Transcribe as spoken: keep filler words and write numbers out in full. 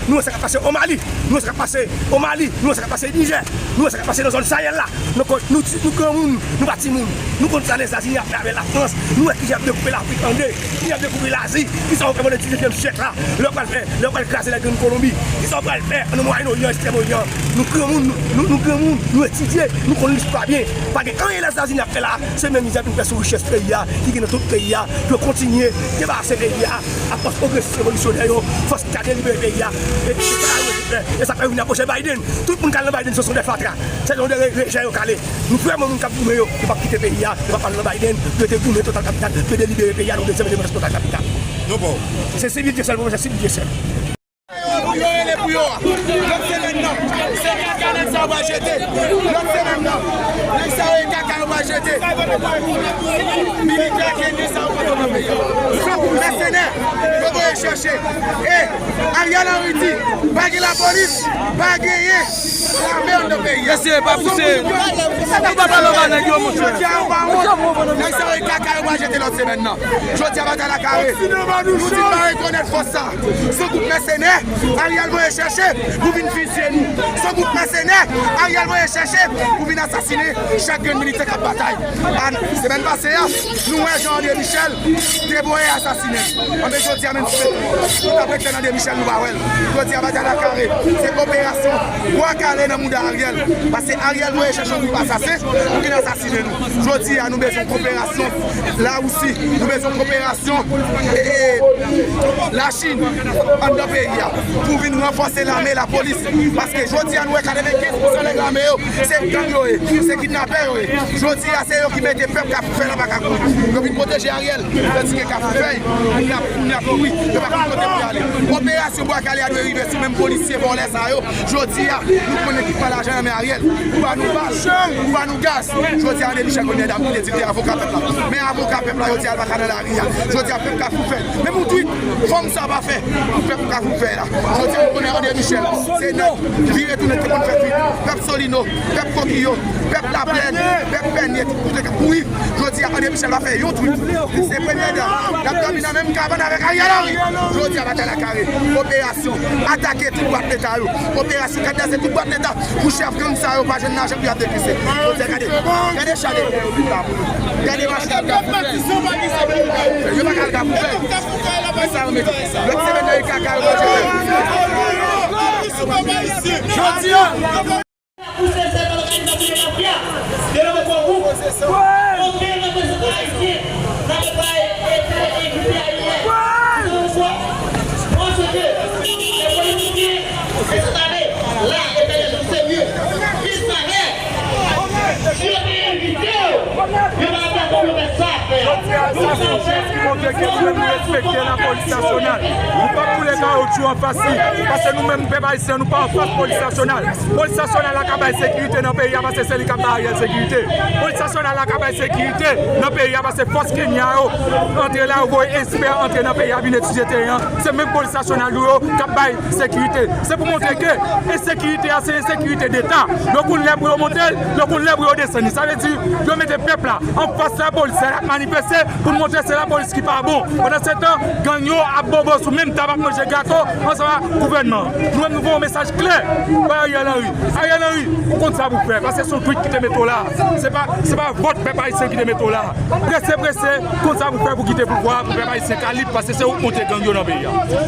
Nou wè sa k ap pase o Mali, nou wè sa k ap pase o Mali, nou wè sa k ap pase Nijè, nou wè sa k ap pase nan zòn Sayèl la. Nou konn, nou ti, nou granmoun, nou pa timoun. Nou konn sa Lèzetazini ap fè avèk Lafrans. Nou wè kijan y ap dekoupe Lafrik an de, kijan y ap dekoupe Lazi, kisa yo fè pandan diznèvyèm syèk la, lè yo pral fè, lè yo pral kraze lagrenn Kolonbi. Kisa yo pral fè nan Mwayen Oryan, Ekstrèm Oryan. Nou granmoun, nou, nou, nou granmoun, nou etidye, nou konn listwa byen. Pa gen anyen Lèzetazini ap fè la. Se menm mizè pou n fè sou richès peyi a, ki gen nan tout peyi a, pou yo kontinye debarase peyi a ak fòs pwogresis revolisyonè yo, fòs ki ka delibere peyi a. E, e sa yo rete fè, e sa fè yo vin apwoche Biden. Tout moun k al nan Biden, se yon de fatra, se yon de re-, rejè yo k ale. Nou vrèman moun k ap goumen yo, yo p ap kite peyi a, yo p ap al nan Biden, yo te goumen Total Capital, yo delibere peyi a nan dezyèm endepandans Total Capital. Se sivil Dyesèl, pwofesè, sivil Dyesèl. Yo rele pou yo a. Lòt semèn nan, se kaka nèg sa yo pral jete. Lòt semèn nan, nèg sa yo e kaka yo pral jete. Militè kenyan sa yo pral nan peyi a. Mèsenè, yo voye chèche. E Ariel Henry di, pa gen lapolis, pa genyen lame anndan peyi a. Mesye, pa pouse. Nou pa pale anba nèg yo, monchè. Jodi a, yo pa wont. Nèg sa yo e kaka yo pral jete lòt semèn nan. Jodi a, batay la kare. Nou di n pa rekonèt fòs sa. Se yon gwoup mèsenè Ariel voye chèche pou vin fizye nou. Se yon gwoup mèsenè Ariel voye chèche pou vin asasine chak grenn militè k ap batay. A, semèn pase a, nou wè jan André Michel te voye asasinen. Anben, jodi a menm si nou t ap ret fè nan André Michel, nou pa wè l. Jodi a, batay la kare. Se operasyon bwa kale nan mouda Ariel. Paske Ariel voye chèche yon gwoup asasen pou vin asasinen nou. Jodi a, nou bezwen koperasyon Larisi, nou bezwen koperasyon, e, e, Lachin anndan peyi a pou vin ranfòse lame, lapolis. Paske jodi a, nou wè katrevenkenz pousan nèg lame yo, se gang yo ye, se kidnapè yo ye. Jodi a, se yo ki mete pèp Kafoufèy la pa ka kouri. Yo vin pwoteje Ariel, tandike Kafoufèy, moun ap, moun ap kouri, yo pa konn kote pou y ale. Operasyon bwa kale a dwe rive sou menm polisye vòlè sa yo. Jodi a, nou pran ekipman lajan nan men Ariel. Pou ba nou bal, pou ba nou gaz. Jodi a, André Michel konn medam ki te di l te avoka pèp la. Men avoka pèp la, yo di a l pa ka nan lari a. Jodi a, pèp Kafoufèy. Menm yon twit, fòm sa pa fè pou pèp Kafoufèy la. Jodi a, nou konnen André Michel se nèg vire tounen ki konn fè twit. Pèp Solino, pèp Kokiyo, pèp Laplèn, pèp Pènye, tout kote k ap kouri. Jodi a, André Michel pa fè yon twit. Se premye dam. L ap dòmi nan menm kabann avèk Ariel Henry. Jodi a, batay la kare. Operasyon. Atake tout bwat leta yo. Operasyon, katnaze tout bwat leta. Pou chèf gang sa yo pa jwenn lajan pou y ap depise. Jodi a, gade. Gade chalè. Gade machin. Yo pa ka al Kafoufèy. Sa yo mete. Lòt semèn nan, e kaka yo manje. Jodi a. Pouse se nan òganizasyon de mafya, de lòt gwo gwoup. Okenn reprezantan ayisyen n ap bay enterè envite ayisyen. Poukisa? Paske se politisyen, e sèt ane, la, e fè de zòn serye. Kidnapè, si yo te envite w, yo pa t ap dakò pou yo fè sa, frè. Jodi a, sa se yon jès ki montre ke nou menm nou respekte lapolis nasyonal. Nou p ap boule kawoutchou anfas li, paske nou menm, pèp ayisyen, nou pa anfas polis nasyonal. Polis nasyonal la ka bay sekirite nan peyi a, paske se li k ap bay Ariel sekirite. Polis nasyonal la ka bay sekirite nan peyi a, paske fòs Kenya yo antre la, yo voye espè antre nan peyi a, vin etidye teren an. Se menm polis nasyonal nou yo k ap bay sekirite. Se pou montre ke ensekirite a, se ensekirite deta. Yo konn lè pou yo monte l, yo konn lè pou yo desann li. Sa vle di, yo mete pèp la anfas lapolis la, y ap manifeste pou n montre se lapolis ki pa bon. Pandan se tan, gang yo ap bobo sou menm tab, ap manje gato ansanm ak gouvènman an. Nou menm, nou voye yon mesaj klè bay Ariel Henry. Ariel Henry, ou konn sa pou w fè, paske se yon twit ki te mete w la. Se pa, se pa vòt pèp ayisyen ki te mete w la. Prese, prese, konn sa pou w fè pou kite pouvwa a, pou pèp ayisyen ka lib, paske se ou k monte gang yo nan peyi a.